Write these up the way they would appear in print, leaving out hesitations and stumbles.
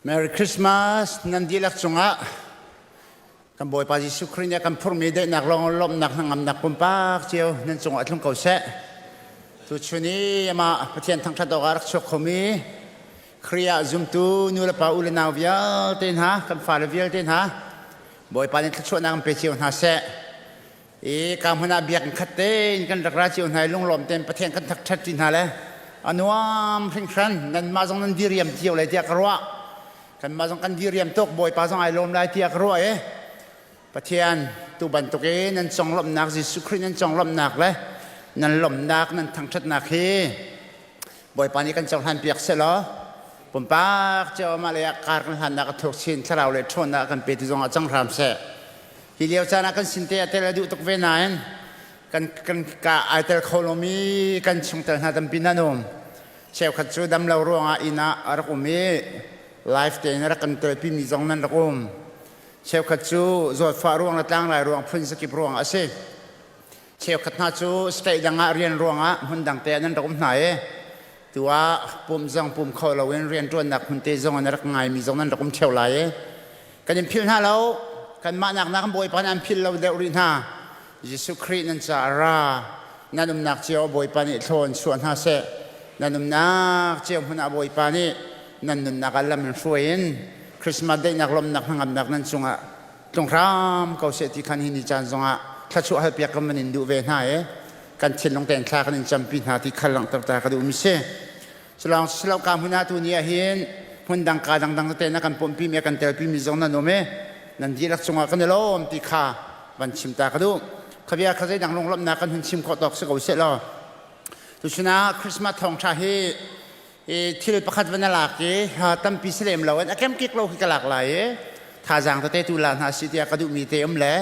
Merry Christmas nan dihlak cungah kan Bawipa Jesuh Khrih nih a kan phurmi daihnak lawng lawmhnak hnangamnak pumpak cio nan cungah tlung ko seh. Tuchun i amah Pathian thangṭhat awkah rak chuak khomi Khrih ah zumtu nu le pa u le nau vialte hna kan fale vialte hna Bawipa nih thluachuahnak an pe cio hna seh. I ka hmun ah biakinn khat tein kan rak ra cio hna i lunglawm tein Pathian kan thangṭhat ṭi hna le a nuam hringhran nanmah zong nan diriam cio lai tiah ka ruah. Kanmah zong kan diriam tuk Bawipa zong ai lawm lai tiah ka ruah i Pathian tu bantuk i nan conglawmhnak Jesuh Khrih nan conglawmhnak le nan lawmhnak nan thangṭhatnak hi Bawipa nih kan cohlan piak sehlaw pumpak cio amah lei ah kar kan hlannak a thuk chin thlarau le ṭhawnnak a kan pe tu zong ah cang hram seh. Hi lio caan ah kan sin te a tel a duh tuk ve nain kan kan ka ai tel kho lomi kan chungtel hna tampi nan um. Cheukhat cu dam lo ruangah inn ah a rak um i live tein a rak kan telpi mi zong nan rak um. Cheukhat cu zawtfah ruang le tlangrai ruang phun zakip ruangah a si. Cheukhat hna cu state dang ah rian ruangah hmun dang te ah nan rak um hna i tu ah pum zong pum kho loin rianṭuannak hmun te zong an rak ngaimi zong nan rak um ṭheo lai i kan in philh hna lo kanmah nak nak Bawipa nih an philh lo deuh rih hna Jesuh Khrih nan caah ra nan umnak cio Bawipa nih thlawn chuah hna seh nan umnak cio hmun ah Bawipa nih nan nunnak ah lam in hruai in Christmas daihnak lawmhnak hnangamnak nan cungah tlung hram ko seh ti khan hi ni caan zongah thluachuah halpiak kan van in duh ve hna i kan thinlung tein thla kan in campi hna ti khal langhter ta ka duh mi si. Culawng silo ka hmun ah tu ni ah hin hmun dang ka dangdang tete na kan pumpi mi kan telpi mi zong nan um i nan dihlak cungah kan i lawm ti kha van chim ta ka duh. Khabia kha zeidang lunglawmhnak kan hun chim khawh tawk si ko seh law. Tuchun ah Christmas thawngṭha hi thil pakhat van a lak i tampi si lem lo in a kemkik lo khi ka lak lai i thazaang tete tu la hna si tiah ka duhmi te um le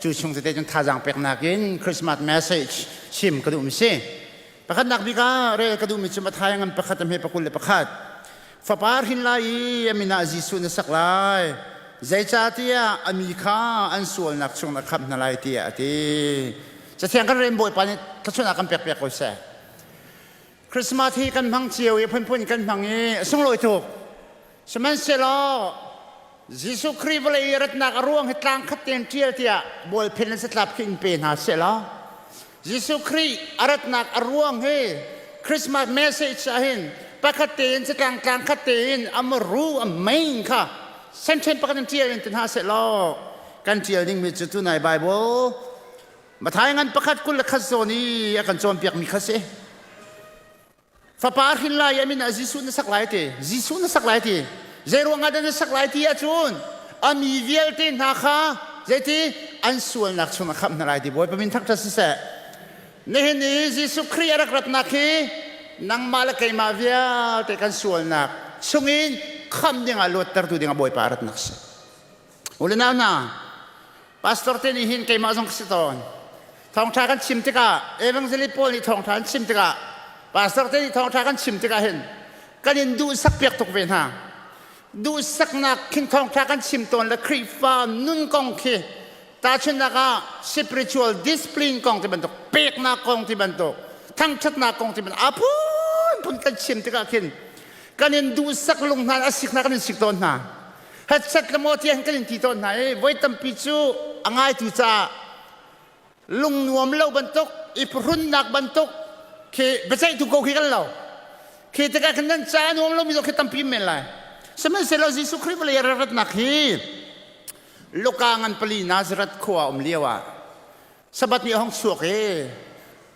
cu chung tete cun thazaang peknak in Christmas message chim ka duhmi si. Pakhatnak bik ah rel ka duhmi cu Matthai ngan pakhat a hme pakul le pakhat. Fapa hrin lai i a min ah Jesuh na sak lai. Zeicahtiah a mi kha an sualnak chung na khamh hna lai tiah a ti. Cathiang kan rem Bawipa nih thluachuahnak kan pek piak ko seh. Christmas hi kan hmang cio i phunphun kan hmang i a sunglawi tuk. Sihmanhsehlaw Jesuh Khrih vawlei i ratnak a ruang hi tlang khat tein ṭial tiah bualphen le satlap khi in pe hna sehlaw Jesuh Khrih a ratnak a ruang hi Christmas message ah hin pakhat tein catlang tlang khat tein a muru a main kha sentence pakhat in ṭial in ti hna sehlaw kan ṭial dingmi cu tunai Bible Matthai ngan pakhat 21 zawn i a kan cawnpiakmi kha si. Fapa hrin lai a min ah Jesuh na sak lai ti. Jesuh na sak lai ti. Zei ruangah dah na sak lai ti ahcun a mi vialte hna kha zeiti an sualnak chung a khamh hna lai ti Bawipa min thangṭhat siseh. Nihin i Jesuh Khrih a rak ratnak hi nangmah le keimah vialte kan sualnak chungin khamh dingah luattertu dingah Bawipa a ratnak si. U le nau hna, pastor te nih hin keimah zong ka si tawn. Thawngṭha kan chim tikah, evangelist pawl nih thawngṭha an chim tikah, pastor te nih thawngṭha kan chim tikah hin kan in duhsak piak tuk ve hna. Duhsaknak khin thawngṭha kan chim tawn le Khrihfa nun kong khi tahchunhnak ah spiritual discipline kong ti bantuk, peknak kong ti bantuk, thangṭhatnak kong ti bantuk, a phunphun kan chim tikah khin kan in duhsak lung hna a sik hna kan in sik tawn hna. Hetset le maw tiah kan in ti tawn hna i voi tampi cu a ngaitu caah lung nuam lo bantuk i phuhrunnak bantuk khi biaceihtu ko khi kan lo. Khi tikah khan nan ca nuam lomi zong khi tampi men lai. Sihmanhsehlaw Jesuh Khrih vawlei a ratnak hi Luka ngan pali Nazareth khua um lio ah Sabbath ni a hong chuak i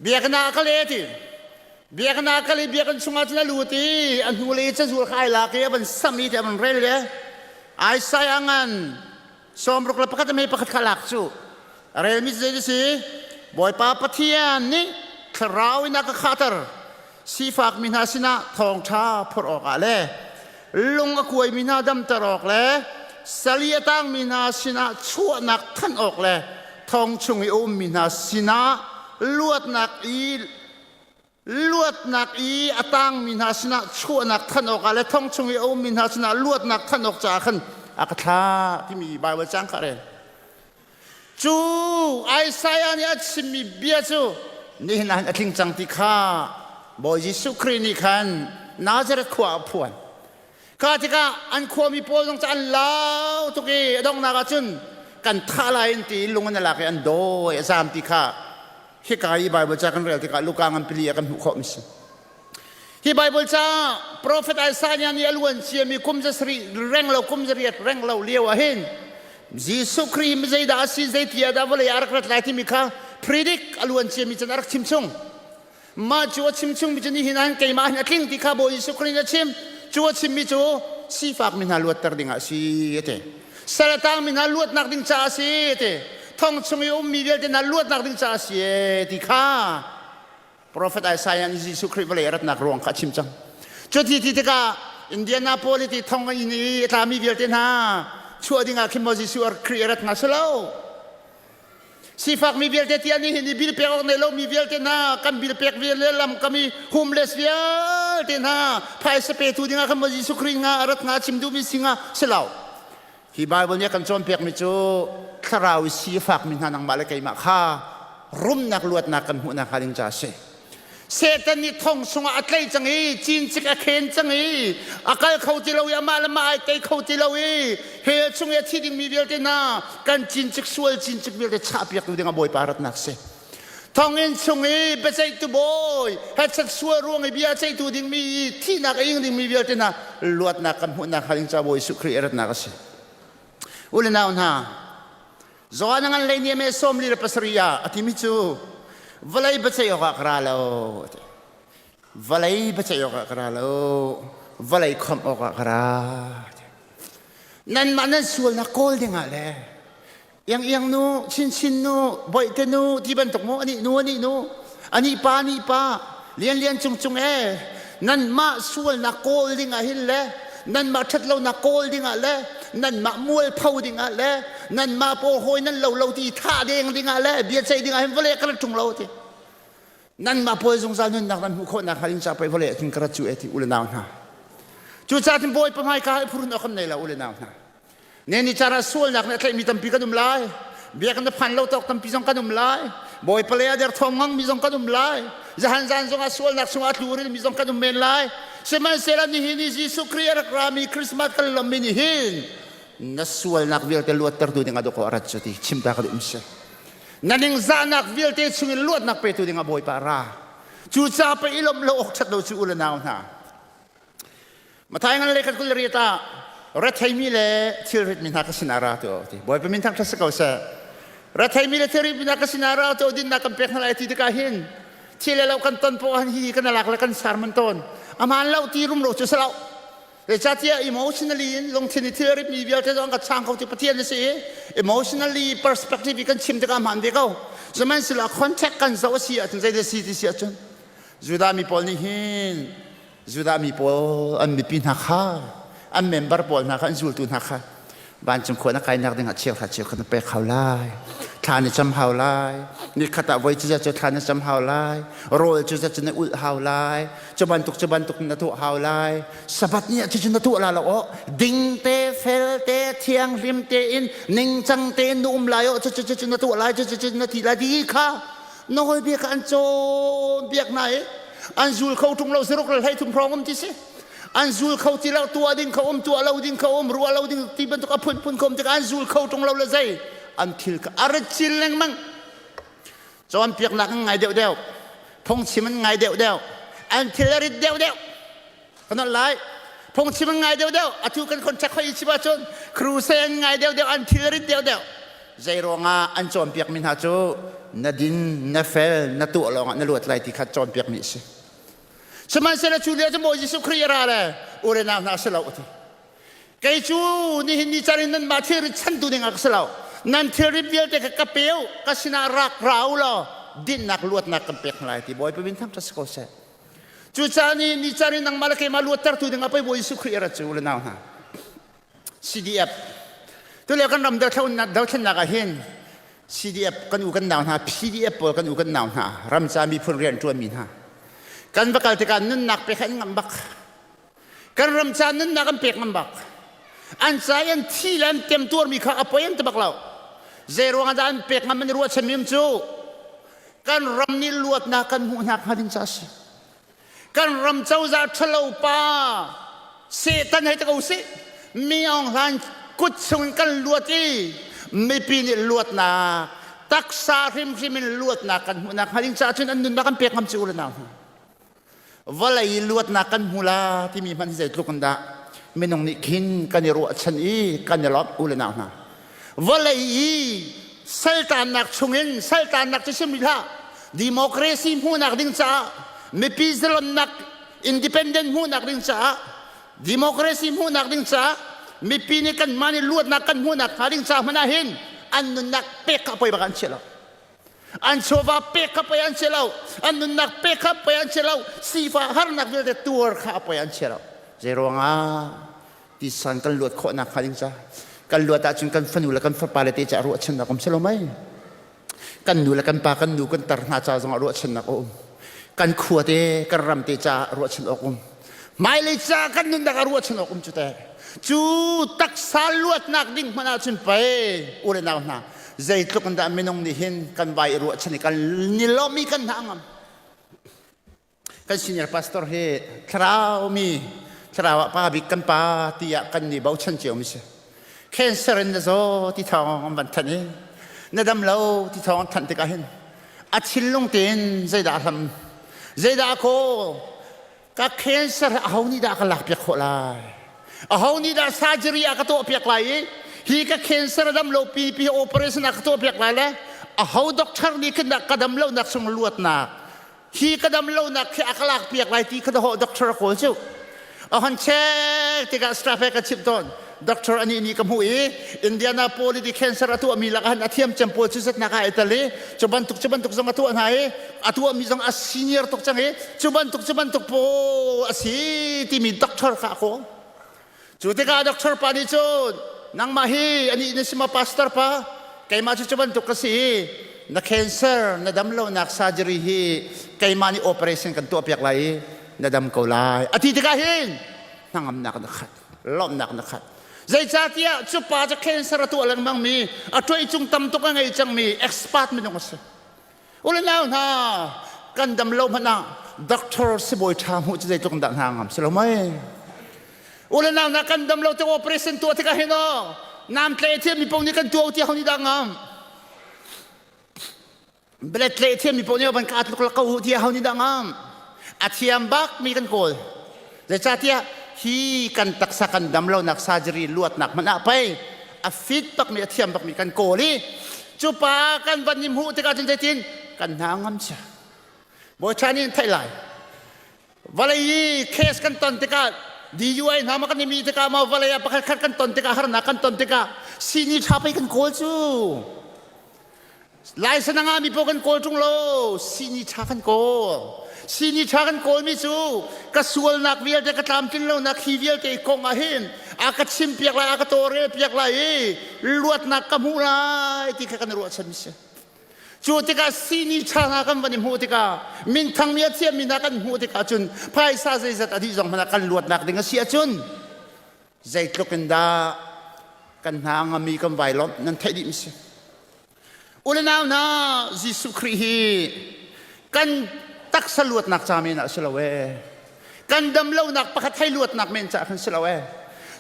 biakinn ah a kal e ti. Biakinn ah a kal i biakinn chungah cun a lut i a hnulei cazual kha ai lak i a van sam i ti a van rel i Isaiah ngan 61 a mei pakhat kha lak cu a relmi cu zei si Bawipa Pathian nih thlarau in a ka khahter sifakmi hna sinah thawngṭha phorh awkah le lung a kuaimi hna damter awk le sali a tangmi hna sinah chuahnak thanh awk le thong chung i a ummi hna sinah luatnak i luatnak i a tangmi hna sinah chuahnak thanh awkah le thong chung i a ummi hna sinah luatnak thanh awk caah khan a ka thlah timi Baibal cang kha rel. Cu Isaiah nih a chimmi bia cu nihin ah hin a tling cang ti kha Bawi Jesuh Khrih nih khan Nazareth khua ah a phuan. Kha tikah an khuami pawl zong cu an lau tuk i a donghnak ah cun kan thah lai an ti i lung an lak i an dawi a zaam ti kha hika i Bible ca kan rel tikah Luka ngan pili ah kan hmuh khawh mi si. Hi Bible ca Prophet Isaiah nih a luan ciami kum zasarih reng lo kum zariat reng lo lio ah hin Jesuh Khrih mi zeidah a si zeiti ah dah vawlei ah a rak rat lai timi kha predict a luan ciami cun a rak chim chung. Mah cu a chim chungmi cu nihin ah keimah hin a tling ti kha Bawi Jesuh Khrih nih a chim. Cu a chimmi cu sifakmi hna luatter ding ah a si a ti. Sal a tangmi hna luatnak ding caah a si a ti. Thong chung i ummi vialte hna luatnak ding caah a si e ti kha Prophet Isaiah nih Jesuh Khrih vawlei a ratnak ruang kha a chim cang. Cuti ti tikah Indianapolis i thong in i a tlami vialte hna chuah ding ah khin maw Jesuh Khrih a rat hnga si lo. Sifakmi vialte tiah nihin i bil pek awk nei lomi vialte hna kan bil pek vial le lam kam i homeless vialte hna phaisa petu dingah khan maw Jesuh Khrih nga a rat nga chim duhmi si nga si lo. Hi Bible nih a kan cawnpiakmi cu thlarau i sifakmi hna nangmah le keimah kha rumnak luatnak kan hmuhnak hnga ding ca a si. Satan nih thong chungah a tlaih cang i cincik a khen cang i a kal kho ti lo i amah le mah ai tei kho ti lo i hell chung i a thi dingmi vialte hna kan cincik sual cincik vialte chahpiak tu dingah Bawipa ratnak si. Thonginn chung i biaceihtu bawi hetchet sual ruang i bia ceihtu dingmi i thihnak a ing dingmi vialte hna luatnak kan hmuhnak hnga ding ca Bawi Jesuh Khrih a ratnak a si. U le nau hna, Johan a ngan lei ni me 47 ah a timi cu vawlei biaceih awkah ka ra lo. Vawlei biaceih awkah ka ra lo. Vawlei khawmh awkah ka ra. Nanmah nan sualnak kawl dingah le iang iang nu, chin chin nu, boihte nu ti bantuk mu anih nu anih nu, anih pa anih pa, lian lian cung cung e nanmah sualnak kawl dingah hin le nanmah ṭhatlonak kawl dingah le nanmah mualpho dingah le nanmah paw hawi nan lo lo ti thah deng dingah le bia ceih dingah hin vawlei ka rat ṭung lo ti nanmah pawl zungzal nunnak nan hmuh khawhnak hnga ding ca pei vawlei ah cun ka rat cu e ti u le nau hna cucaah cun bawipa hmaika i phurun awk kan nei lo u le nau hna Ne ni caan ah sualnak nih a tlaihmi tampi kan um lai. Biakinn a phan lo tawk tampi zong kan um lai. Bawipa lei ah derthawm ngangmi zong kan um lai. Zahan zan zong ah sualnak chungah a tlu mi zong kan um men lai. Sihmanhsehlaw nihin i Jesuh Khrih a rak rami Christmas kan lawmmi nih hin na sualnak vialte luattertu ding ah dawkaw a rat cu ti chim ta ka duh si. Na ningzahnak vialte chungin luatnak petu ding ah Bawipa a ra. Cucaah pei i lawmh lo awk ṭhat lo cu u le nau hna. Mathai ngan le khat kul riat ah retheimi le thilritmi hna ka sinah ra tu ti Bawipa min thangṭhat si ko seh. Retheimi le thilritmi hna ka sinah ra tu dinnak kan pek hna lai ti tikah hin thil le lo kan ton poah hin hi kan lak le kan sarman tawn. Aman lo ti rum lo cu si lo. Zeicahtiah emotionally in lungthin i thilritmi vialte zong ka chang kho ti Pathian a si i emotionally perspective i kan chim tikah hmaan ve ko. Sihmanhsehlaw contact kan zoh a si ahcun zeidah si ti si ahcun Judah mi pawl nih hin Judah mi pawl an mipi hna kha an member pawl hna kha an zultu hna kha vancung khua na kainak dingah cheuhra cheukhat na pek hau lai thla na cam hau lai nikhat ah voi cu cu thla na cam hau lai rawl cu cu na ulh hau lai cu bantuk cu bantuk na tuah hau lai sabat ni ah cu na tuah la lo o ding te fel te thianghlim te in ningcang te in na um lai o cu cu cu na tuah lai cu cu na ti lai ti kha nawlbia kha an cawnpiak hna i an zul kho ṭung lo zaruk le 13 hrawng um ti si an zul kho ti lo tuah ding kha um tuah lo ding kha um ruah lo ding ti bantuk a phunphun kha um tikah an zul kho ṭung lo le zei an thil kha a rit chin lengmang cawnpiaknak an ngai deuh deuh phungchim an ngai deuh deuh an thil a rit deuh deuh kan on lai phungchim an ngai deuh deuh atu kan contact khoi chim ahcun crusade an ngai deuh deuh an thil rit deuh deuh zei ruangah an cawnpiak mi hna cu na din na fel na tuah lawngah na luat lai ti kha cawnpiak mi a si sihmanhsehlaw cu lio cu Bawi Jesuh Khrih a ra le ure nau hna si lo ti kei cu nihin ni caan in nanmah thilrit chantu ding ah ka si lo nan thilrit vialte kha ka peu ka sinah rak ra u law dinnak luatnak kan pek hna lai ti Bawipa min thangṭhat si ko seh Cucaah ni ni caan in nangmah le keimah luattertu ding ah pei Bawi Jesuh Khrih a rat cu le nau hna. CDF Tulio kan ram dothlennak ah hin CDF kan u kan nau hna PDF pawl kan u kan nau hna ramca miphun rian ṭuanmi hna kan va kal tikah nunnak pek an ngam bak kan ram ca nunnak an pek ngam bak an ca i an thi le an temtuarmi kha a poi an ti bak lo zei ruangah dah an pek ngam an i ruahchanmi um cu kan ram nih luatnak kan hmuhnak hnga ding ca a si kan ram cozah ṭhalo pa. Satan hei ti ko sih mi Aung Hlaing kut chung in kan luat i mipi nih luatnak taksa hrimhrim in luatnak kan hmuhnak hnga ding caah cun an nunnak an pek ngam cu u le nau hna. Vawlei luatnak kan hmu la timi hmanh hi zeitluk in dah minung nih khin kan i ruahchan i kan i lawmh u le nau hna. Vawlei i saltannak chungin saltannak cu sim rih hlah democracy hmuhnak ding caah mipi zalonnak independent hmuhnak ding caah democracy hmuhnak ding caah mipi nih kanmah nih luatnak kan hmuhnak hnga ding caah hmanh ah hin an nunnak pek kha poi bak an chia lo. An chawva pek kha poi an chia lo. An nunnak pek kha poi an chia lo. Sifah harnak vialte tuar kha poi an chia lo. Zeiruangah tisan kan luat khawhnak hnga ding ca kan luat ahcun kan fanu le kan fapa le te ca ruahchannak um si lo mei? Kan nu le kan pa kan nu kan tar hna ca zongah ruahchannak a um. Kan khua te kan ram te ca ruahchan awk um. Hmailei ca kan nunnak ah ruahchan awk um cu teh. Cu taksa luatnak ding hmanh ahcun pei u le nau hna zeitluk in dah minung nih hin kan vai i ruahchan i kan ni lawmmi kan hna ngam. Kan senior pastor hi thlarau mi thlarau ah pa bik kan pa tiah kan ni bochan cio mi si. Cancer in na zaw ti thawng an van thanh i na dam lo ti thawng an thanh tikah hin a thinlung tein zeidah a hlam zeidah kaw ka cancer aho nih dah ka lak piak khawh lai aho nih dah surgery a ka tuah piak lai i hi ka cancer dam lo pi pi operation a ka tuah piak lai le aho doctor nih khin dah ka dam lo nak sung luatnak hi ka dam lo nak khi a ka lak piak lai ti kha ho doctor a kawl cu a hon check tikah staff he ka chimh tawn doctor ani ni ka hmuh i Indianapolis i cancer a tuahmi lakah han a thiam cem pawl cu zatnak ah ai tel i cu bantuk cu bantuk zong a tuah hna i a tuahmi zong a senior tuk cang i cu bantuk cu bantuk pawl a si timi doctor kha a kawl. Cu tikah doctor pa nih cun nangmah hi anih na si maw pastor pa keimah cu cu bantuk ka si i na cancer na dam lonak surgery hi keimah nih operation kan tuah piak lai i na dam ko lai a ti tikah hin hnangamnak na khat lawmhnak na khat. Zeicahtiah cu pa cu cancer a tuah lengmangmi, a tuai cung tam tuk a ngei cangmi expert minung a si. Ule nau hna, kan dam lo hmanh ah doctor sibawi ṭha hmuh cu zeitluk dah hna ngam si lo mei? Ule nau hna kan dam lo tik operation tuah tikah hin aw nam tle thiam mi paoh nih kan tuah tiah ho nih dah ngam? Belet tle thiam mi paoh nih van ka tluk la ko tiah ho nih dah ngam? A thiam bak mi kan kawl. Zeicahtiah hi kan taksa kan dam lonak surgery luatnak hmanh ah pei a fit bak mi a thiam bak mi kan kawl i cu pa kan van i hmuh tikah cun zeitin kan hna ngam sia. Bawipa nih an theih lai. Vawlei i case kan ton tikah DUI hna ma kan i mi tikah maw vawlei ah pakhat khat kan ton tikah harnak kan ton tikah sini ṭha pei kan kawl cu. Laisen a ngahmi paoh kan kawl ṭung lo, sihni ṭha kan kawl. Sihni ṭha kan kawlmi cu ka sualnak vialte ka tlamtlin lonak hi vialte kong ah hin a ka chimpiak lai, a ka tawlrelpiak lai i luatnak ka hmuh lai ti kha kan i ruahchan mi si. Cu tikah sihni ṭha hna kan van i hmuh tikah minthangmi a thiammi hna kan hmuh tikah cun phaisa zeizat a dih zong hmanh ah kan luatnak ding a si ahcun zeitluk in dah kan hna ngami kan vai lawmh nan theih dih mi si. U le nau hna, Jesuh Khrih hi kan taksa luatnak ca men ah si lo ee. Kan dam lonak pakhat hei luatnak men ca khan si lo ee.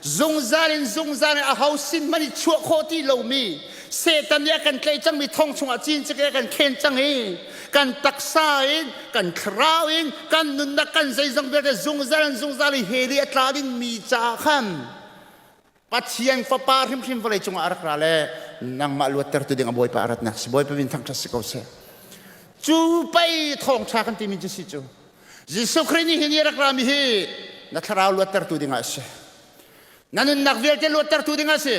Zungzal in zungzal in a ho sin hmanh i chuah khawh ti lomi Satan nih a kan tlaih cangmi thong chungah cincik a kan khen cang i kan taksa in kan thlarau in kan nunnak kan zeizong vialte zungzal in zungzal i hell i a tla dingmi caah khan Pathian Fapa hrimhrim vawlei cungah a rak ra le nangmah luattertu ding a Bawipa a ratnak si. Bawipa min thangṭhat si ko seh. Cu pei thawngṭha kan timi cu si cu. Jesuh Khrih nih hin i rak rami hi na thlarau luattertu dingah a si. Na nunnak vialte luattertu dingah a si.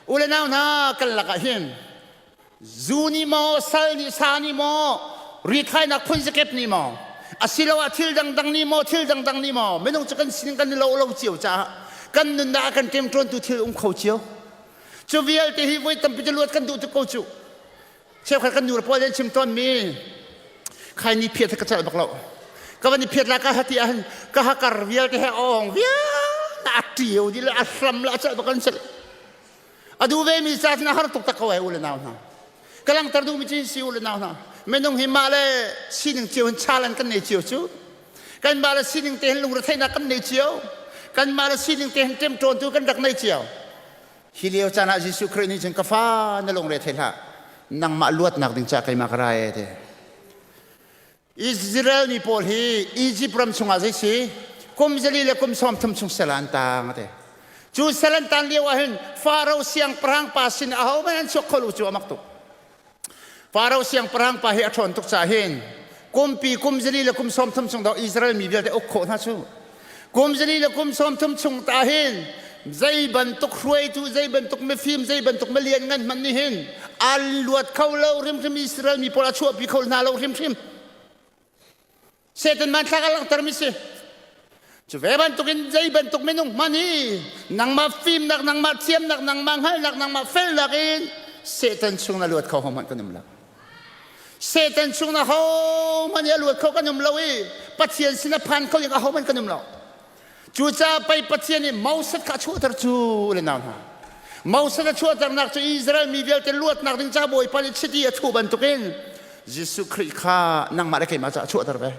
U le nau hna kan lakah hin Zu nih maw, sal nih sa nih maw, rithainak phun zakep nih maw, asiloah thil dangdang nih maw, thil dangdang nih maw, minung cu kan sining kan i lo lo cio caah kan nunnak a kan ṭemṭawntu thil um kho cio. Cu vialte hi voi tampi cu luat kan duh tuk ko cu. Cheukhat kan nu le pawl an chim tawnmi khai ni phiat ka celh bak lo. Ka van i phiat la ka hati ahhin ka hakar vialte he ong vial a ṭio di le a hram le a celh bak an celh. A duh vemi ca cun a har tuk tak ko ai u le nau hna. Ka langhter duhmi cu si u le nau hna. Minung hi mah le sining cio in challenge kan nei cio cu. Kan mah le sining te hin lungretheihnak kan nei cio. Kanmah le sining te hin ṭemṭawntu kan rak nei cio. Hi lio caan ah Jesuh Khrih nih cun ka fa na lungre thei hlah. Nangmah luatnak ding caah keimah ka ra e ti. Israel mi pawl hi Egypt ram chungah zei si kum zali le kum 30 chung sal an tang ate. Cu sal an tan lio ah hin Faro siangpahrang pa sin aho hmanh an chuak kho lo cu amak tuk. Faro siangpahrang pa hi a ṭhawn tuk caah hin kumpi kum zali le kum 30 chung dawh Israel mi vialte uk khawh hna cu. Kum zali le kum 30 chung ta hin zei bantuk hruaitu, zei bantuk mifim, zei bantuk milian ngan hmanh nih hin an luat kho lo hrimhrim Israel mi pawl a chuahpi kho hna lo hrimhrim. Satan hmanthlak a langhtermi si. Cu ve bantukin zei bantuk minung hmanh hi nangmah fimnak, nangmah thiamnak, nangmah hngalhnak, nangmah felnak in Satan chung na luat kho hmanh kan um lo. Satan chung na ho hmanh a luat kho kan um lo i Pathian sin a phan kho ding aho hmanh kan um lo. Cucaah pei Pathian nih Moses kha a chuahter cu le nau hna. Moses a chuahternak cu Israel mi vialte luatnak ding ca Bawipa nih chiti a thuh bantukin Jesuh Khrih kha nangmah le keimah caah a chuahter ve.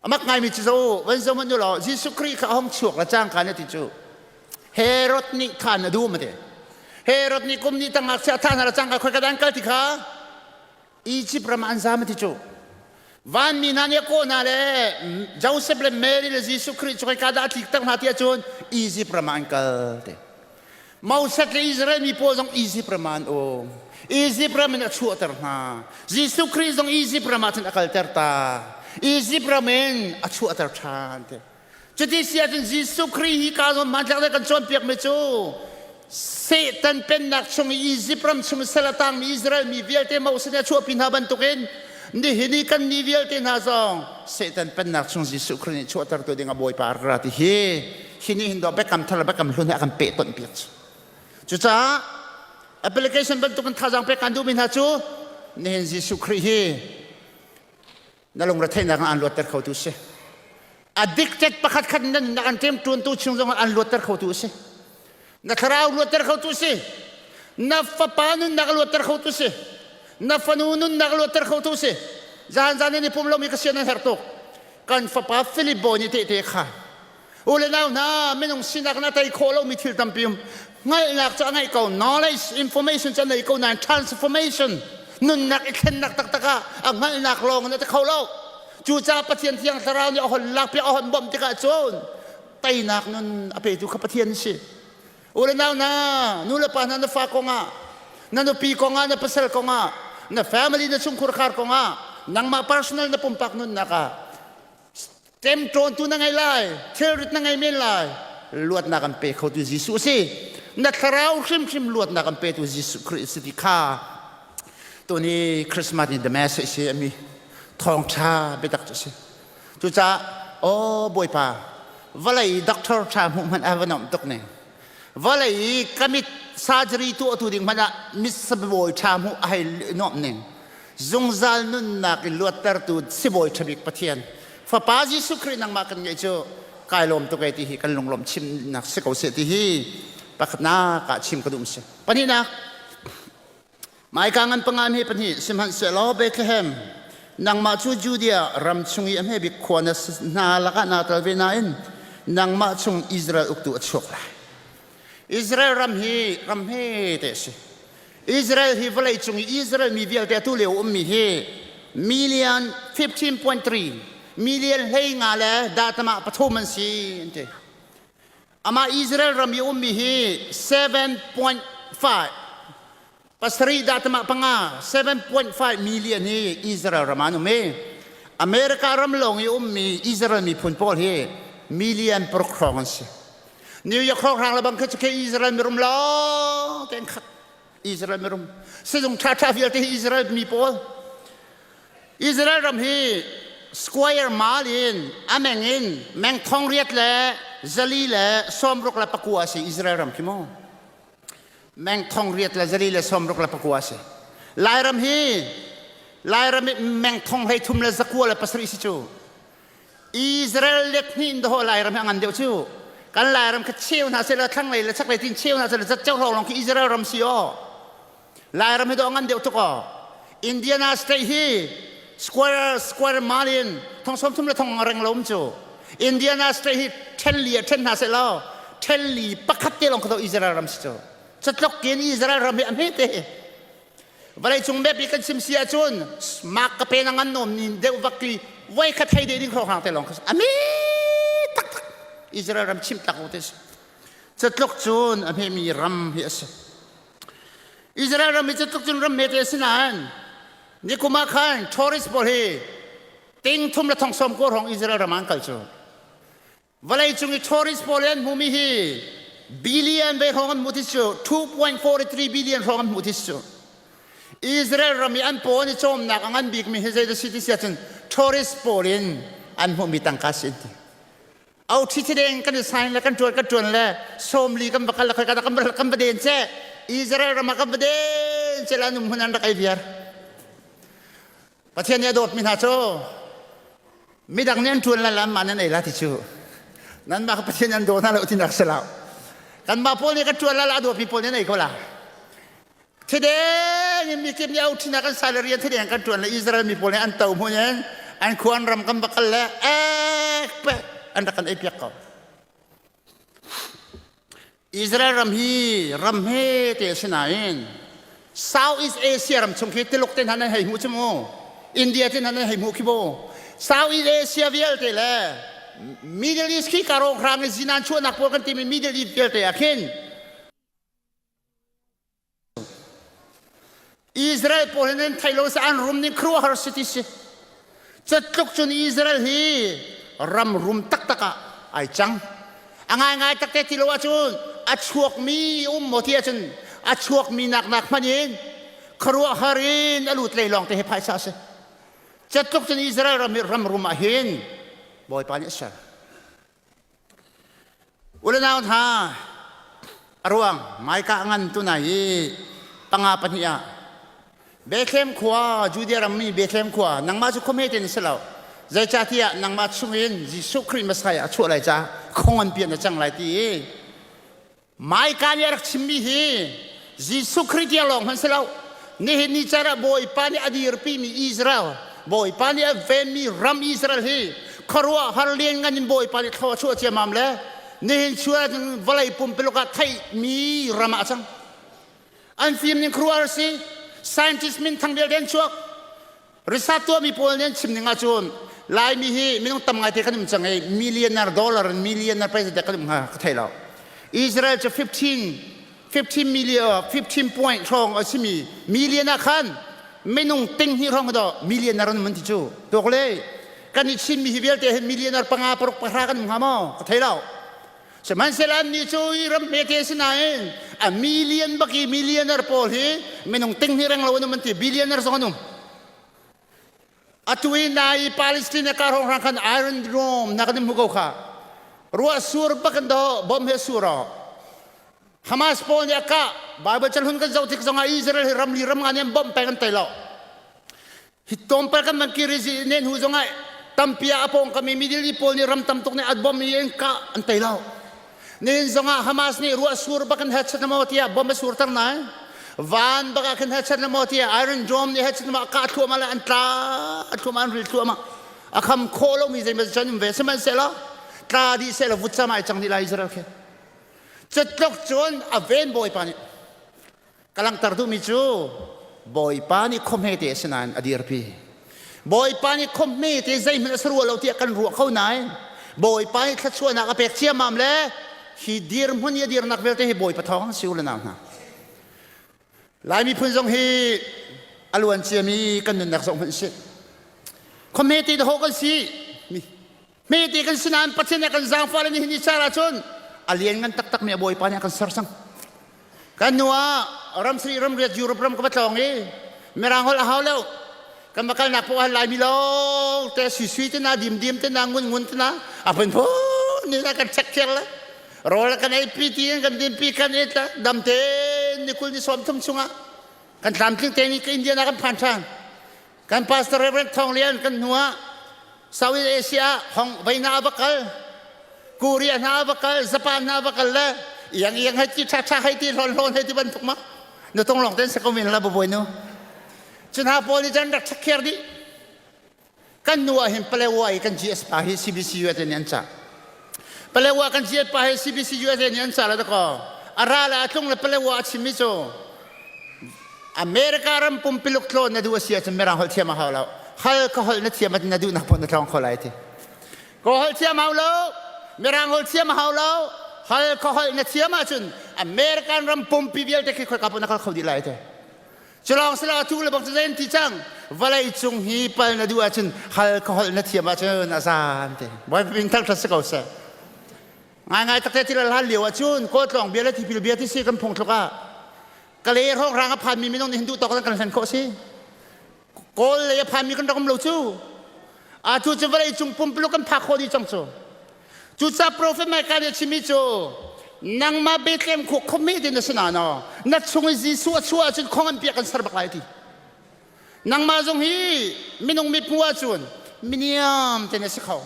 Amak ngaimi cu zo van zo hmanh u law Jesuh Khrih kha a hung chuak le cangka na ti cu Herod nih khan a duh ma ti. Herod nih kum nih tang ngakchia tha hna le cangka khoi ka dan kal ti kha Egypt ram ah an zam ti cu vanmi hna nih a kawh hna le Joseph le Mary le Jesuh Khrih cu ka dah a tlik tak hna ti ahcun Egypt ram ah an kal ti. Moses le Israel mi pawl zong Egypt ram ah an um. Egypt ram in a chuahter hna. Jesuh Khrih zong Egypt ram ah cun a kalter ta. Egypt ram in a chuahter ṭhan ti. Cuti si ahcun Jesuh Khrih hi ka zawn hmanthlak le kan cawnpiakmi cu Satan pennak chung i Egypt ram chung sal a tangmi Israel mi vialte Moses nih a chuahpi hna bantukin nihin i kan mi vialte hna zong Satan pennak chung Jesuh Khrih nih chuahtertu ding a Bawipa rak ra ti hi hi nih hin dawh biakam thar le biakam hlun he a kan pehtonh piak cu. Cucaah application bantukin thazaang pek kan duhmi hna cu nihin Jesuh Khrih hi na lungretheihnak ah an luatter khotu si. Addicted pakhat khat nan na kan ṭemṭuantu chung zong an luatter khotu si. Na thlarau luatter khotu si. Na fapa nunnak luatter khotu si. Na fanu nunnak luatter khotu si. Zan zan in i pum lomi ka sian an herh tuk. Kan fapa Philip Bawi nih tehte kha U le nau hna, minung sinak na tei khawh lomi thil tampi um. Hngalhnak cu a ngeih ko, knowledge, information cu a nei ko nain transformation, nunnak i thlennak taktak ah a hngalhnak lawng in a ti kho lo. Cucaah Pathian Thiang Thlarau nih a hon lakpiak, a hon bawmh tikah cun teinak nun a petu kha Pathian a si. U le nau hna, nu le pa hna na fa kongah, na nupi kongah, na pasal kongah, na family na chungkhur khar kongah, nangmah personal na pumpak nunnak ah Ṭemṭawntu na ngei lai, thilrit na ngei men lai. Luatnak an pe khotu Jesuh a si. Na thlarau hrimhrim luatnak an petu Jesuh Khrih a si ti kha tuni Christmas ni the message si ami thawngṭha biatak cu a si. Cucaah aw Bawipa vawlei doctor ṭha hmuh hmanh a va nuamh tuk ning. Vawlei i ka mit surgery tuahtu ding hmanh ah mit sabawi ṭha hmuh a hei nuamh ning. Zungzal nunnak i luattertu sibawi ṭha bik Pathian Fapa Jesuh Khrih nangmah kan ngeih cu kai lawm tuk e ti hi kan lunglawm chimnak si ko seh ti hi pakhatnak ah chim ka duh si. Pahnihnak, Maika ngan panga hme pahnih sihmanhsehlaw Bethlehem nangmah cu Judea ram chung i a hme bik khua na hna lakah naa tel ve nain nangmah chung Israel uktu a chuak lai. Israel ram hi ram hme te a si. Israel hi vawlei cung i Israel mi vialte atu lio ummi hi million 15.3 million 15 le datama pathum an si an ti. Amah Israel ram i ummi hi 7.5 pasarih datama panga 7.5 million hi Israel ram ah an um i America ram lawng i ummi Israel miphun pawl hi million paruk hrawng an si. New York hrawnghrang le bang khi cu khi Israel mirum lawng te an khat. Israel mirum. Sizung ṭhaṭha vialte hi Israel mi pawl. Israel ram hi square mile in a meng in meng thong riat le zali le sawmruk le pakua si Israel ram khi mu. Meng thong riat le zali le sawmruk le pakua si. Lairam hi Lairam hi meng thong hlei thum le zakua le pasarih si cu. Israel let hnih in dawh Lairam hi a ngan deuh cu. Kan Lairam kha cheu hna seh law thlanglei le chaklei tin cheu hna seh law zatceo hrawng lawng khi Israel ram si aw. Lairam hi dawh a ngan deuh tuk aw. Indiana state hi square square mile in thong sawm thum le thong reng lo um cu. Indiana State hi ṭhen li ah ṭhen hna seh law ṭhen li pakhat te lawng kha Israel ram si cu. Catlok in Israel ram hi a hme te. Vawleicung map i kan chim si ahcun mak ka pe na ngan nom ni deuh vak i voi khat hei de ding hrawng te lawng kha a mi taktak Israel ram chim tak te si. Catluk cun a hmemi ram hi a si. Israel ram hi catluk cun ram hmete a si nain nikum ah khan tourist pawl hi ting thum le thong sawm ko hrawng Israel ram ah an kal cu. Vawleicung i tourist pawl an hmumi hi billion ve hrawng an hmuh ti cu 2.43 billion hrawng an hmuh ti cu. Israel ram i an paw an i cawmnak a ngan bikmi hi zei dah si ti si ahcun tourist pawl in an hmuhmi tangka si an ti. Au thi thi deng kan i sign le kan tuan kan tuan le sawmli kan va kal le kan kan va den che Israel ram ah kan va den che la num hun an rak ei viar. Pathian nih a dawtmi hna cu midang nih an ṭuan lai le anmah nih an ei la ti cu nanmah kha Pathian an daw hna lo tinak si lo. Kanmah pawl nih kan ṭuan lai le a dawtmi pawl nih an ei ko la. Thideng in mikip nih au ṭhinak kan sai le rian thideng kan ṭuan le Israel mi pawl nih an to hmun in an khua an ram kan va kal le ek pe an rak kan ei piak ko. Israel ram hi ram he te a si nain Southeast Asia ram chung khi Tuluk te hna nan hei hmuh cu mu India te hna nan hei hmuh khi mu Southeast Asia vialte le Middle East khi karo hrang i zinan chuahnak pawl kan timi Middle East vialte ah khin Israel pawl hin an thei lo sa an rum ning khuaruahhar si ti si. Catluk cun Israel hi ram rum taktak ah ai cang. A ngaingai takte ti lo ahcun a chuakmi um maw ti ahcun a chuakmi nak nak hmanh in khuaruahhar in a lut lei lawng te hi phaisa a si. Catluk cun Israel ram hi ram rum ah hin Bawipa nih a ser. U le nau hna, a ruang maika a ngan tunai i panga pahnih ah Bethlehem khua, Judea rammi Bethlehem khua, nangmah cu khuahme te na si lo. Zeicahtiah nangmah chungin Jesuh Khrih Messiah a chuah lai caah khong an pian a cang lai ti i Maika nih a rak chimmi hi Jesuh Khrih tiang lawng hmanh si lo. Nihin ni caan ah Bawipa nih a dirpimi Israel, Bawipa nih a venmi ram Israel hi khuaruahhar lianngan in Bawipa nih thlua a chuah ciammam le nihin chuah ahcun vawlei pumpuluk ah theihmi ram ah a cang. An fim ning khuaruahhar si. Scientist minthang vialte an chuak. Research tuahmi pawl nih an chim ning ahcun Laimi hi minung tam ngaite kan um cang i millionaire dollar in millionaire president kan um hnga ka thei lo. Israel cu 15 15 million 15 point hrawng a simi million ah khan minung ting hnih hrawng do millionaire an um an ti cu. Tuak le kan i Chinmi hi vialte hi millionaire panga paruk pahra kan um hnga maw ka thei lo. Sihmanhsehlaw annih cu i ram hmete si nain a million bak i millionaire pawl hi minung ting hnih reng lo an um an ti billionaire zong an um. Atu i nai i Palestine kar hrawng hrang khan Iron Dome na kan in hmu ko kha. Ruah sur bak in do bom he sur o. Hamas pawl nih a kah Bible calhun kan zoh tik zongah Israel hi ramli ram nga nih an bawmh peng an tei lo. Hi tlawmpal kan van kir i nen hu zongah tampi ah a pawngkam i Middle East pawl nih ram tam tuk nih an bom i an kah an tei lo. Nihin zongah Hamas nih ruah sur bak in headset maw tiah bom a surter nai. Van bak ah khin headset maw tiah Iron Dome nih headset maw kah thluahmah le an tla thluahmah an ril thluahmah. A kham khawh lomi zeimaw can um ve sihmanhsehlaw tla dih sehlaw vutcam ai cang dih lai Israel khi. Cutluk cun a ven Bawipa nih Ka langhter duhmi cu Bawipa nih khuahme te a si nain a dirpi. Bawipa nih khuahme te zeihmanh a si rua lo tiah kan ruah kho nain Bawipa nih thluachuahnak a pek ciammam le hi dirhmun i a dirnak vialte hi Bawipa thawng an si u le nau hna. Lai miphun zong hi a luan ciami kan nunnak zong hmanh si. Khuahme te dahawh kan si. Hmete kan si nain Pathian nih a kan zaangfah le nihin ni caan ahcun a lianngan taktakmi a Bawipa nih a kan ser cang. Kan hnu ah ramsarih ramriat Europe ram ka va tlawng i Mirang holh a hau lo. Kan va kalnak poah Laimi lawng te suisui te na dimdim te na ngun ngun te na a phunphun ni na kan check thiang le rawl kan ei pi ti kan din pi kan et la dam te ni kul ni sawm thum chungah kan tlamtling te ni ka Indiana kan phan ṭhan. Kan pastor Reverend Thawng Lian kan hnu ah Southeast Asia Hong Veina a va kal, Korea hna a va kal, Japan hna a va kal le iang iang hei ti ṭha ṭha hei ti hlawn hlawn hei ti bantuk ma na tong lawng ten sa ko men la babawi nu. Cu hna pawl nih cun rak ṭhakhiar dih. Kan nu ah hin Palewa i kan GS pa hi CBC USA nih an cah. Palewa kan GS pa hi CBC USA nih an cah la dakaw. A ra le a tlung le Palewa a chimmi cu America ram pumpiluk tlawn na duh a si ahcun Mirang holh thiam a hau lo. Hal ka holh na thiam na duh nak poh na tlawng kho lai ti. Ka holh thiam hau lo, Mirang holh thiam a hau lo, hal ka holh na thiam ahcun American ram pumpi vialte khi khoika poh na kal kho dih lai ti. Culawng sila atu le bang cu zei ti cang vawlei cung hi pal na duh ahcun hal ka holh na thiam ahcun a zan te Bawipa min thangṭhat si ko seh. Ngaingai takte thil hlan lio ahcun kawtlawng bia le tipil bia ti si kan phung thluk ah kale hrawnghrang a phanmi minung nih hin duh tawk kan hlen khawh si. Kawl lei a phanmi kan rak um lo cu. Atu cu vawlei cung pumpuluk kan phak khawh dih cang cu. Cucaah Prophet Micah nih a chimmi cu nangmah Bethlehem khua khuami te na si na naw na chung i Jesuh a chuah ahcun khong an piak kan ser bak lai ti. Nangmah zong hi minung mithmuh ahcun miniam te na si kho.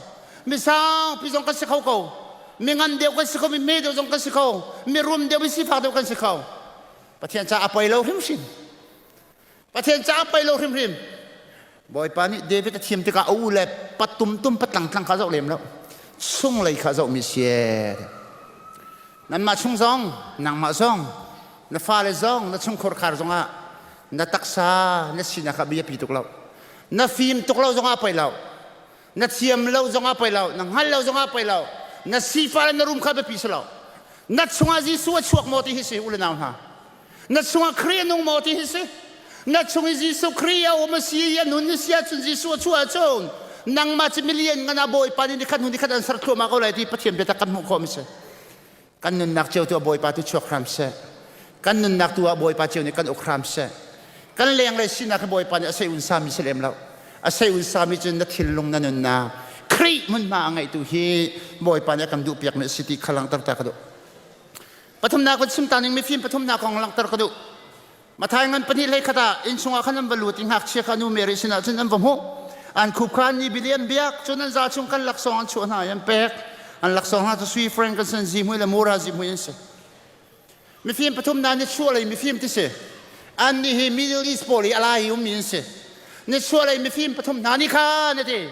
Misangpi zong kan si kho ko. Mi ngan deuh kan si kho, mi hme deuh zong kan si kho, mi rum deuh, mi sifak deuh kan si kho. Pathian caah a poi lo hrimhrim. Pathian caah pei lo hrimhrim. Bawipa nih David a thim tikah a u le patum tum patlang tlang kha zoh lem lo. Chunglei kha zohmi si. Nanmah chung zong, nangmah zong, na fale zong, na chungkhur khar zongah na taksa na sinak ah biapi tuk lo. Na fim tuk lo zongah poi lo. Na thiam lo zongah poi lo. Na hngal lo zongah poi lo. Na sifa le na rum kha biapi si lo. Na chungah Jesuh a chuak maw ti hi si u le nau hna. Na chungah Khrih a nung maw ti hi si. Na chung i Jesuh Khrih a um a si i a nun a si ahcun Jesuh a chuah ahcun nangmah cu milian ngan ah Bawipa nih nikhat hnu nikhat an ser thluahmah ko lai ti Pathian biatak kan hmuh khawh mi si. Kan nunnak cio tu ah Bawipa tu chuak hram seh. Kan nunnak tu ah Bawipa cio nih kan uk hram seh. Kan lenglei sinak hi Bawipa nih a sei unsa mi si lem lo. A sei unsa mi cu na thinlung na nunnak Khrih hmunhma a ngeihtu hi Bawipa nih a kan duhpiak mi a si ti kha langhter ta ka duh. Pathumnak kan chim ta ning mifim pathumnak kong langhter ka duh. Mathai ngan pahnih hlei khat ah inn chungah khan an va lut i ngakchia kha nu Mary sinah cun an va hmuh. An khup kha an ni bili an biak, cun an za chung kan laksawng an chuah hna i an pek. An laksawng hna cu sui, frankincense, zihmui le mura zihmui an si. Mifim pathum hna nichuahlei mifim ti si. Annih hi Middle East pawl i a lai i ummi an si. Nichuahlei mifim pathum hna nih khan a ti.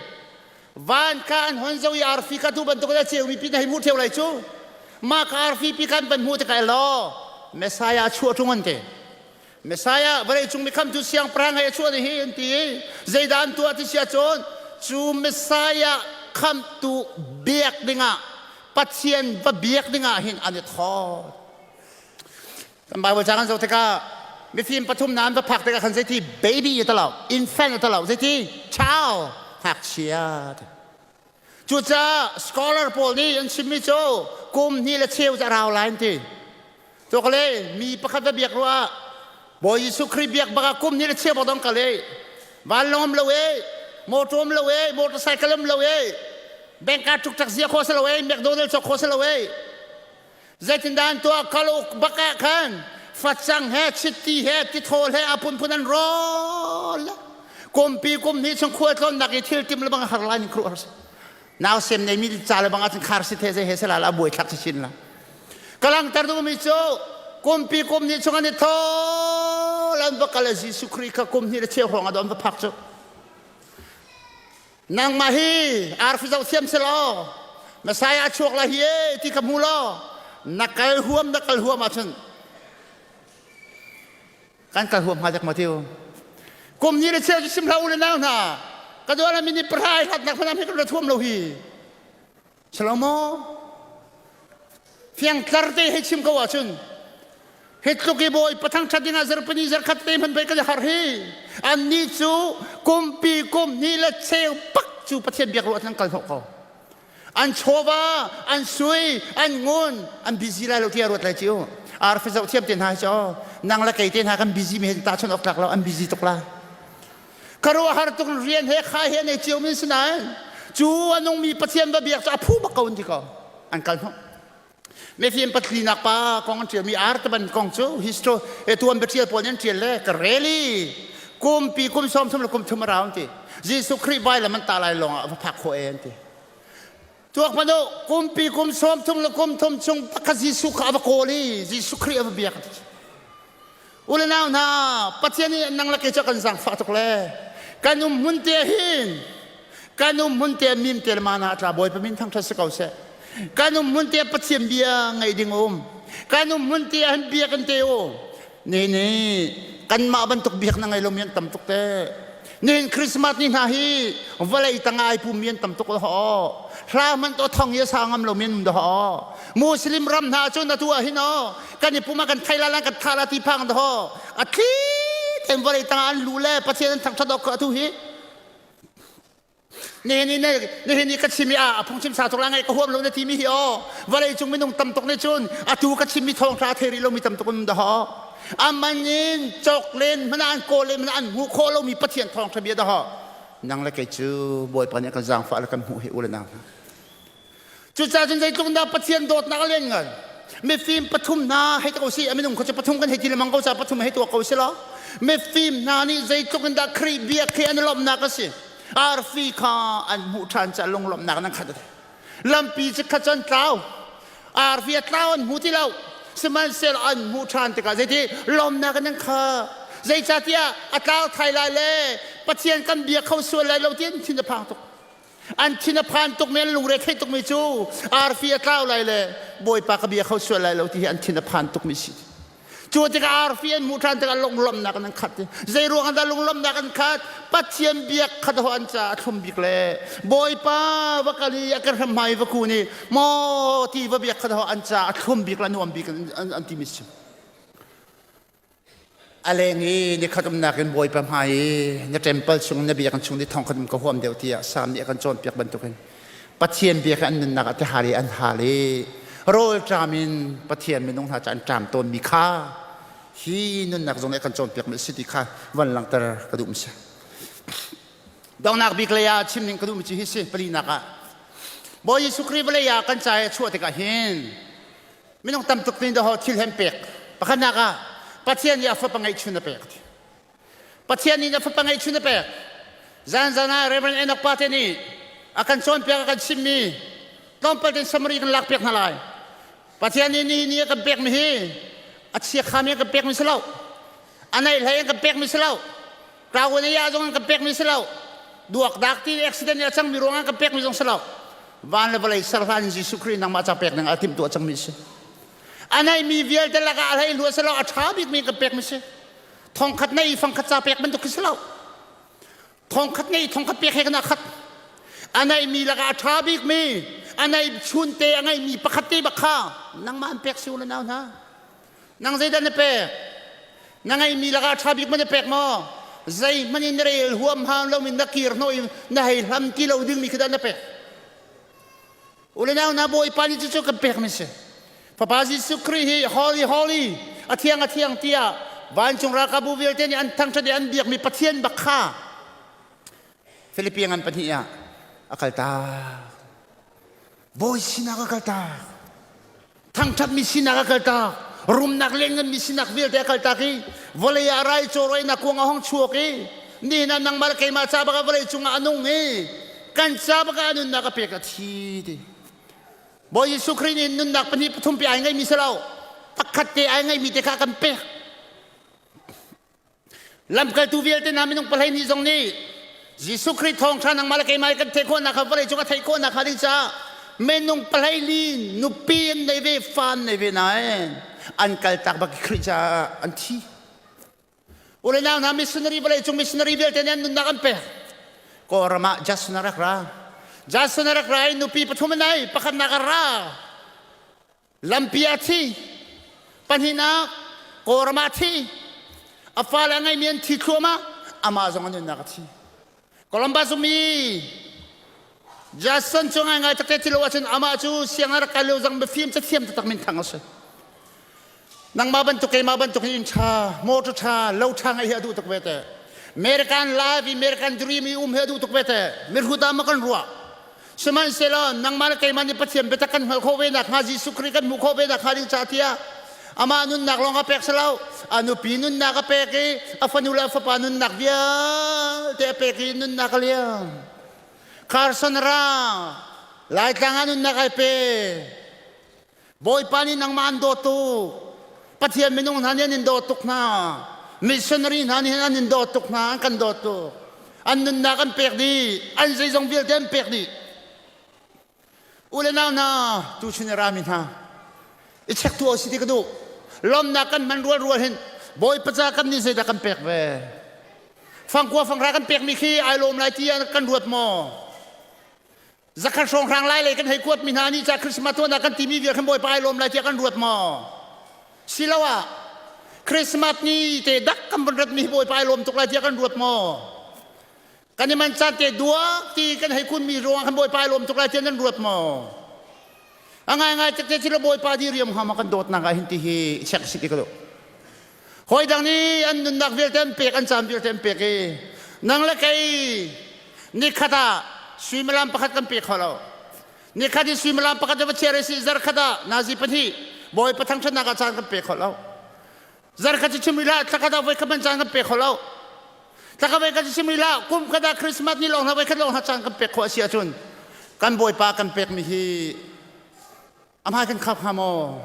Van ka an hon zo i arfi ka tu bantuk a ceumi pi na hei hmuh ṭheo lai cu. Mah ka arfi pi khan van hmuh tikah law Messiah chuah ṭung an ti. Messiah vawlei cung mikhamtu siangpahrang hei a chuah hi an ti i zeidah an tuah ti si ahcun cu Messiah khamtu biak dingah Pathian va biak dingah hin an i thawt. Kan Bible ca kan zoh tikah mifim pathum na an va phak tikah khan zeiti baby a talo, infant a talo, zeiti child ngakchia. Cucaah scholar pawl nih an chimmi cu kum hnih le cheu cu a rau lai an ti. Cukale mi pakhat va biak ruah Bawi Jesuh Khrih biak bak ah kum hnih le cheu bak dong kal e. Vanlawng um lo e, motor um lo e, motorcycle um lo e, bank ah tuk tak zia kho si lo e, McDonald cawk kho si lo e. Zeitindah an tuah? Kalauk bak ah khan facang he chiti he tithawl he a phunphun an rawl. Kumpi kum hnih chung khual tlawnnak i thil tim le bang har lai ning kruh har si. Nau sem nei mi ca le bang ahcun khar si the zei he se la la buai thlak chin la. Ka langter duhmi cu kumpi kum hnih chung an i thawl an va kal Jesuh Khrih kha kum hnih le cheu hrawng ah an va phak cu. Nangmah hi arfi zoh thiam si law Messiah a chuak lai hi e ti ka hmu law na kal huam na kal huam ahcun kan kal huam hnga dek maw tiu kum ni le cheu cu sim hlah u le nau hna ka duan mi ni pahrai hlatnak hmanam hi kan ra thuam lo hi Salomo fiangtlar te hei chim ko ahcun hi tluk i bawi pathang ṭhat dingah zarhpini zarkhat te hman pei kan i har hi annih cu kumpi kum hnih le cheu pak cu Pathian biak ruah an kal hnawh ko an chawva an sui an ngun an busy lai lo tiah ruat lai ciu arfi zoh thiam te hna hi cu nang le kei te hna kan busy mi he tahchun awk tlak lo an busy tuk la Ka ruahhar tuk rian he khai he nei cio min sinain cu a nungmi Pathian va biak cu a phu bak ko an ti ko an kal hnawh mifim patlinak pa kong an ṭialmi artaban kong cu history e tuan biaṭial pawl an ṭial le ka reli kumpi kum 30 le kum thum a rau an ti Jesuh Khrih vailam an ta lai lawng ah va phak khawh e an ti tuak hmanh u kumpi kum 30 le kum thum chung pakhat Jesuh kha a va kawl i Jesuh Khrih a va biak U le nau hna, Pathian nih nang le kei cu kan zaangfah tuk le kan um hmun te hin. Kan um hmun te mim te mana a tla Bawipa min thangṭhat si ko seh. Kan um hmun te Pathian bia ngaih ding um. Kan um hmun te han bia kan te u. Ni ni kanmah bantuk biak na ngei lomi an tam tuk te. Nihin Christmas ni hna hi vawlei tang ai pummi an tam tuk ho. Hla hmanh to thong hi sa ngam lomi an um ho. Muslim ram hna cun atu ah hin o kan i pum ah kan thai la kan tha la ti phang ho. A thli ten vawlei tang an lu le Pathian an thangṭhat awk atu hi. Nihin ni nihin ni ka chim i a phungchim sa tuk la ngai ka huam lo na ti mi hi aw vawlei cung minung tam tuk nih cun atu ka chim mi thawngṭha thei rih lomi tam tuk um dah aman in cawk len hmanh an kawl len hmanh an hmuh khawh lomi Pathian thawngṭha bia dah nang le kei cu Bawipa nih kan zaangfah le kan hmuh hi u le nau hna Cucaah cun zeitluk dah Pathian dawtnak a lianngan. Mifim pathum hna hei ko si, a minung kha cu pathum kan hei ti lengmang ko ca pathum hei tuak ko si lo. Mifim hna nih zeitluk in dah Khrih biak hi an i lawmhnak a si. Arfi kha an hmuh ṭhan caah lunglawmhnak an khat. Lampi chikkhat cu an tlau. Arfi a tlau an hmu ti lo. Sihmanhsehlaw an hmuh ṭhan tikah zeiti lawmnak in an khat. Zeicahtiah a tlau thai lai le Pathian kan bia kho sual lai lo ti an thin a phang tuk. An thin a phan tukmi an lungre theih tukmi cu arfi a tlau lai le Bawipa ka bia kho sual lai lo ti hi an thin a phan tukmi si. Cu tikah arfi an hmuh ṭhan tikah lunglawmhnak in an khat. Zei ruang dah lunglawmhnak an khat? Pathian biak khat ho an ca a thlum bik le Bawipa va kal i a ka hram hmai va kun i maw ti va biak khat ho an ca a thlum bik le nuam bik an timi si. A leng i nikhat umnak in Bawipa hmai i na temple chung na biakinn chung ni thongkhat um ka huam deuh tiah Salm nih a kan cawnpiak bantukin Pathian bia kha an nunnak ah tihal i an hal i rawlṭam in Pathian minung hna cu an ṭam tawnmi kha hi nunnak zong nih a kan cawnpiakmi a si ti kha van langhter ka duh mi si. Donghnak bik lei ah chim ding ka duhmi cu hi si palinak ah Bawi Jesuh Khrih vawlei ah kan ca i a chuah tikah hin Minung tam tuk nih dawh thil hem pek. Pakhatnak ah Pathian nih a fapa ngeihchun a pek. Pathian nih a fapa ngeihchun a pek. Zan zan ah Reverend Enoch pa te nih a kan cawnpiak a kan chimmi tlawmpal tein summary kan lak piak hna lai. Pathian nih nihin ni a kan pekmi hi a chiakhami a kan pekmi si lo. A neih hlei an kan pekmi si lo. Ṭawan i ah zong an kan pekmi si lo. Duakdak ti accident i a cangmi ruang an kan pekmi zong si lo. Van le vawlei ser hlan in Jesuh Khrih nangmah ca pek ding ah timhtuah cangmi si. A neihmi vialte lakah a hlei hlua si lo, a ṭha bikmi kan pekmi si. Thongkhat nei i fangkhat ca pek bantuk khi si lo. Thongkhat nei i thongkhat pek he kan khat. A neihmi lakah a ṭha bikmi, a neih chunte a ngeihmi pakhat te bak kha nangmah an pek si u le nau hna. Nang zeidah na pek? Na ngeihmi lakah a ṭha bik ma na pek maw? Zeihmanh in na rel huamham lomi na kir hnawh i na hei hlam ti lo dingmi khi dah na pek? U le nau na Bawipa nih cucu kan pekmi si. Fapa Jesuh Khrih hi holy holy a thiang a thiang tiah vancung ralkapbu vialte nih an thangṭhat i an biakmi Pathian bak kha Filipi ngan pahnih ah a kaltak. Bawi sinak a kaltak. Thangṭhatmi sinak a kaltak. Rumnak liannganmi sinak vialte a kaltak i vawlei ah rai cawrawinak kuang a hong chuak i nihin ah nangmah le keimah ca bak ah vawlei cungah a nung i kan ca bak ah a nunnak a pek a thi ti. Bawi Jesuh Khrih nih nunnak pahnih pathum pi ai ngeimi si lo. Pakhat te ai ngeimi te kha kan pek. Lamkaltu vialte hna minung pahlei nih zong nih Jesuh Khrih thawngṭha nangmah le keimah kan theih khawhnak kha vawlei cung a theih khawhnak hnga ding caah minung pahlei li nupi an nei ve fa an nei ve nain an kaltak bak i Khrih caah an thi. U le nau hna missionary vawlei cung missionary vialte nih an nunnak an pek. Kawlram ah Jason a rak ra. Jason a rak ra i nupi pathum a nei pakhatnak a ra. Lampi a thi. Pahnihnak, Kawlram ah a thi. A fale a ngeimi an thi thluahmah. Amah zong a nunnak a thi. Columbus ummi Jason cu ngaingai takte thi lo ahcun amah cu sianginn rak kai lio zong mifim cathiam taktak minthang a si. Nangmah bantuk keimah bantuk in inn ṭha, motor ṭha, lo ṭha ngeih hi a duh tuk ve te. American life, American dream i um hi a duh tuk ve te. Mirhut ah ma kan ruah. Sihmanhsehlaw nangmah le keimah nih Pathian biatak kan hngalh khawh ve nakhnga Jesuh Khrih kan hmuh khawh ve nakhnga ding ca tiah amah nunnak lawng a pek si lo a nupi nunnak a pek i a fanu le a fapa nunnak vialte a pek i nunnak a liam. Carson ra Laitlang ah nunnak ai pe. Bawipa nih nangmah an dawt tuk. Pathian minung hna nih an in dawt tuk hna. Missionary hna nih an in dawt tuk hna, an kan dawt tuk. An nunnak an pek dih. An zeizong vialte an pek dih. U le nau hna, tuchun i rami hna, i check tu si ti ka duh. Lawmnak kan hman rual rual hin Bawipa ca kan nih zeidah kan pek ve? Fangkua fanghra kan pekmi khi ai lawm lai ti kan ruat maw? Zakhat hrawnghrang lai lei kan hei kuatmi hna nih ca Christmas tuahnak kan timi vial khan Bawipa ai lawm lai tiah kan ruat maw? Siloah Christmas ni te dak kan von ratmi hi Bawipa ai lawm tuk lai tiah kan ruat maw? Kan i man caan te duak ti kan hei kunmi ruangah kan Bawipa ai lawm tuk lai tiah nan ruat maw? A ngaingai tak te thil Bawipa di riam hnga maw kan dawtnak ah hin ti hi check si ti ka duh. Hawi dang nih an nunnak vialte an pek, an caan vialte an pek i nang le kei nikhat ah suimilam pakhat kan pe kho lo. Nikhat i suimilam pakhat va chiar si zarkhat ah nazi pahnih Bawipa thangṭhatnak ah caan kan pe kho lo. Zarkhat cu chim rih hlah, thlakhat ah voikhat hmanh caan kan pe kho lo. Thlakhat voikhat cu chim rih hlah, kum khat ah Christmas ni lawng hna voikhat lawng hna caan kan pek khawh a si ahcun kan Bawipa kan pekmi hi a hmai kan khap hnga maw?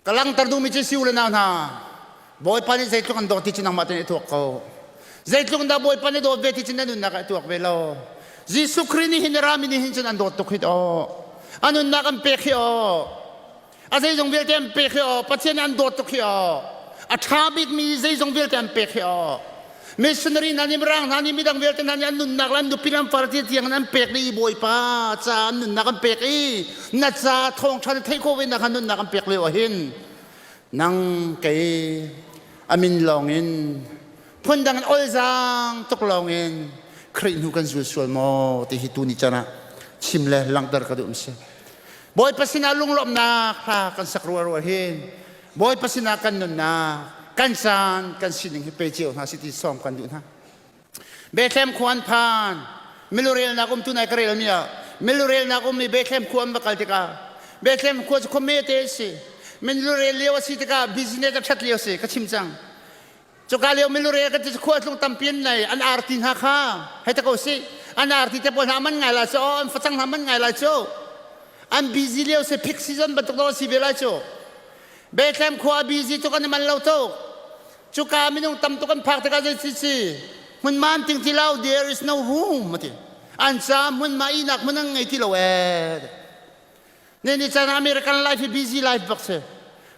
Ka langhter duhmi cu si u le nau hna, Bawipa nih zeitluk an dawt ti cu nangmah tein i tuak ko. Zeitluk dah Bawipa nih dawt ve ti cu na nunnak ah i tuak ve lo. Jesuh Khrih nih hin rami nih hin cun an dawt tuk hi aw. A nunnak an pek hi aw. A zeizong vialte an pek hi aw. Pathian nih an dawt tuk hi aw. A ṭha bikmi zeizong vialte an pek hi aw. Missionary hna nih mirang hna nih midang vialte hna nih an nunnak le an nupi le an far ti tiang in an pek dih i Bawipa ca an nunnak an pek i na ca thawngṭha na theih khawh ve nak nunnak an pek lio ah hin nang kei a min lawng in phundang in olzaang tuk lawng in Khrih hnu kan zul sual maw ti hi tu ni can ah chim le langhter ka duh si. Bawipa sinah lunglawmhnak hla kan sak rual rual hin Bawipa sinah kan nunnak, kan caan, kan sining hi pe cio hna si ti sawm kan duh hna. Bethlehem khua an phan. Milurelnak um tu nai ka relmi ah milurelnak ummi Bethlehem khua an va kal tikah Bethlehem khua cu khua mete a si. Milurel lio a si tikah business a ṭhat lio a si ka chim cang. Cuka lio milurel kan ti khua tlung tampi an nei an arti hna kha hei ta ko si an arti te pawl hna man ngai lai cu an facang hna man ngai lai cu an busy lio si peak season bantuk dawh si ve lai cu Bethlehem khua busy tuk an i man lo tuk cuka minung tam tuk an phak tikah zei si si hmunma an ting ti lo there is no room ati an ca hmunma ihnak hmun an ngei ti lo ee ne ni caan American life hi busy life bak si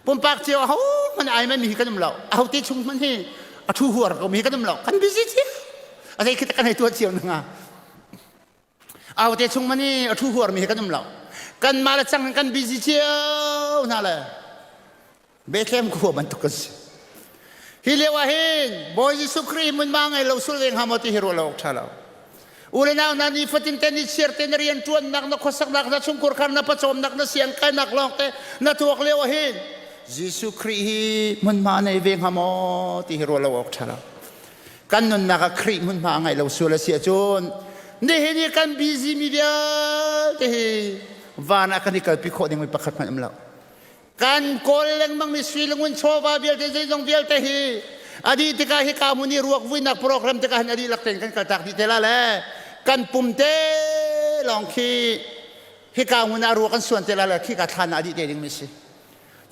pumpak cio aho hmanh ai mai mi hi kan um lo aho te chung hmanh hi a thu huar ko mi hi kan um lo kan busy cio a zei khi kan hei tuah cio na aho te chung hmanh hi a thu huar mi hi kan um lo kan mah le cang kan busy cio hna le Bethlehem khua bantuk kan si. Hi lio ah hin Bawi Jesuh Khrih hmunhma ngei lo sul ve hnga maw ti hi ruah lo awk ṭha lo. U le nau hna nifatin te ni chiar te na rian ṭuannak na khuasaknak na chungkhur khar na pawcawmnak na siang kainak lawng te na tuak lio ah hin Jesuh Khrih hi hmunhma nei ve hnga maw ti hi ruah lo awk ṭha lo. Kan nunnak ah Khrih hmunhma a ngeih lo sual a si ahcun nihin i kan busy mi vialte hi van ah kan i kalpi khawh ding mi pakhat hmanh um lo. Kan kawl lengmang mi sui le ngun chawva vialte zeizong vialte hi a dih tikah hi ka hmun i ruak vuinak program tikah hin a dihlak tein kan kaltak dih te la le kan pum te lawng khi hika hmun ah ruak kan suan te la le khika thlan ah a dih te ding mi si.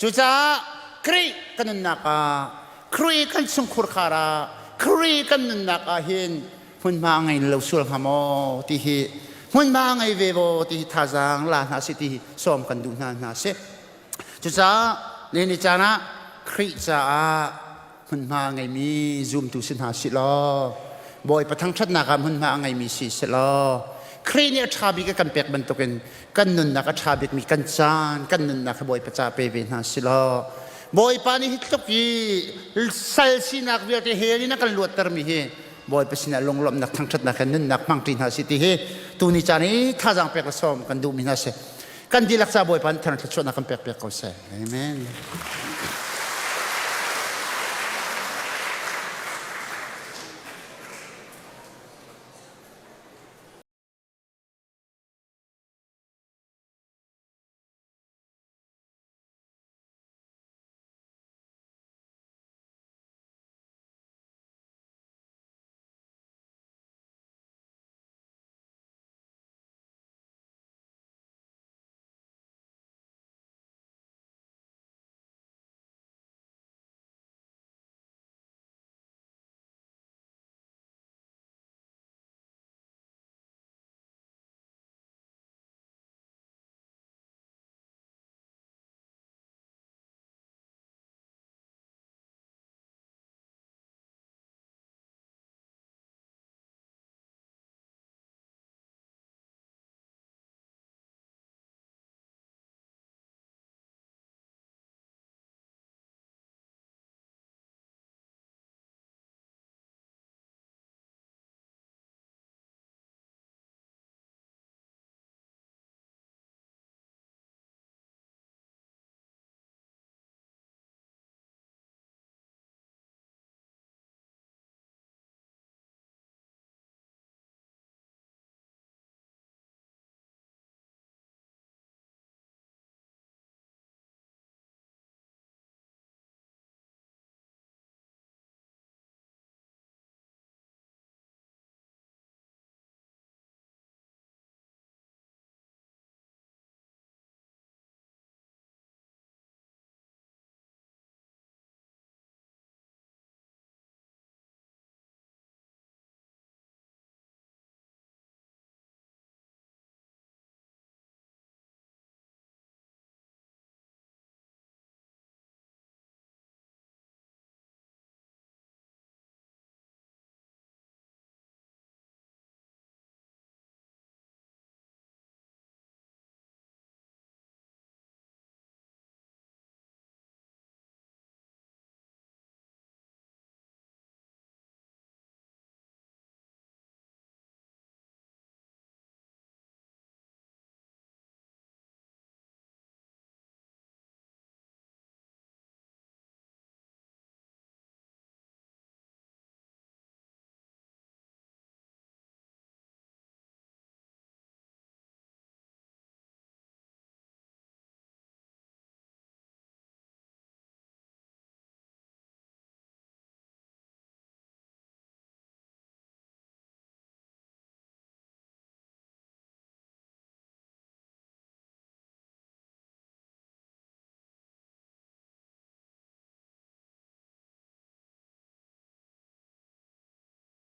Cucaah Khrih kan nunnak ah Khrih kan chungkhur khar ah Khrih kan nunnak ah hin hmunhma ngei lo sual hnga maw ti hi hmunhma ngei ve maw ti hi thazaang la hna si ti hi sawm kan duh hna hna si. Cucaah ni caan ah Khrih caah hmunhma ngeimi zumtu si hna si law Bawipa thangṭhatnak ah hmunhma a ngeimi si si law Khrih nih a ṭha bik a kan pek bantukin kan nunnak a ṭha bikmi kan caan kan nunnak hi Bawipa ca pe ve hna si law Bawipa nih hi tluk i sal sinak vialte hell in a kan luattermi hi Bawipa sinah lunglawmhnak thangṭhatnak he nunnak hmangṭi hna si ti hi tuni caan i thazaang pek le sawm kan duhmi hna si. Kan dihlak ca Bawipa nih thar thluachuahnak kan pek piak ko seh. Amen.